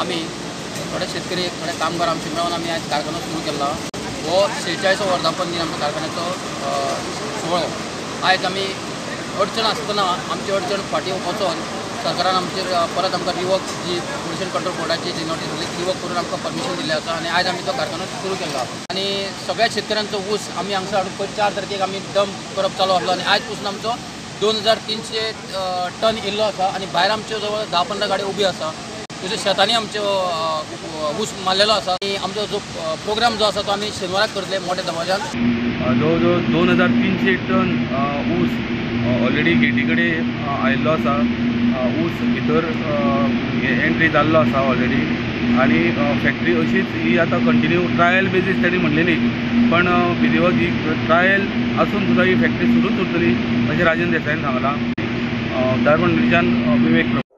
आमी थोडे शेतकरी थोडे कामगार आमचे मेळून आमी आयज कारखानो सुरू केला. हो 46 वर्धापन दिन आमच्या कारखान्याचो सुवाळो. आयज आमी अडचण आसतना आमची अडचण फाटीं वचोन सरकारान आमचेर परत आमकां रिवोक जी पोल्युशन कंट्रोल बोर्डाची जी नोटीस दिली रिवोक करून आमकां परमिशन दिल्लें आसा आनी आयज आमी तो कारखानो सुरू केला. आनी सगळ्या शेतकऱ्यांचो ऊस आमी हांगसर हाडून पयर 4 तारखेक आमी डंप करप चालू आसलो आनी आयज पसून आमचो 2300 टन इल्लो आसा आनी भायर आमच्यो जवळ 10-15 गाडयो उबी आसा. तशें शेतांनी आमच्यो ऊस मारलेलो आसा आनी आमचो जो प्रोग्राम जो आसा तो आमी शेनवाराक करतले मोठ्या दबाज्यान. जवळ जवळ 2300 टन ऊस ऑलरेडी गेटी कडेन आयिल्लो आसा. ऊस भितर एंट्री जाल्लो आसा ऑलरेडी आनी फॅक्टरी अशीच ही आतां कंटिन्यू ट्रायल बेजीस तांणी म्हणलेली, पण विधिवत ही ट्रायल आसून सुद्दां ही फॅक्टरी सुरूच उरतली अशें राजन देसायान सांगलां. धारबंदोडच्यान विवेक प्रभू.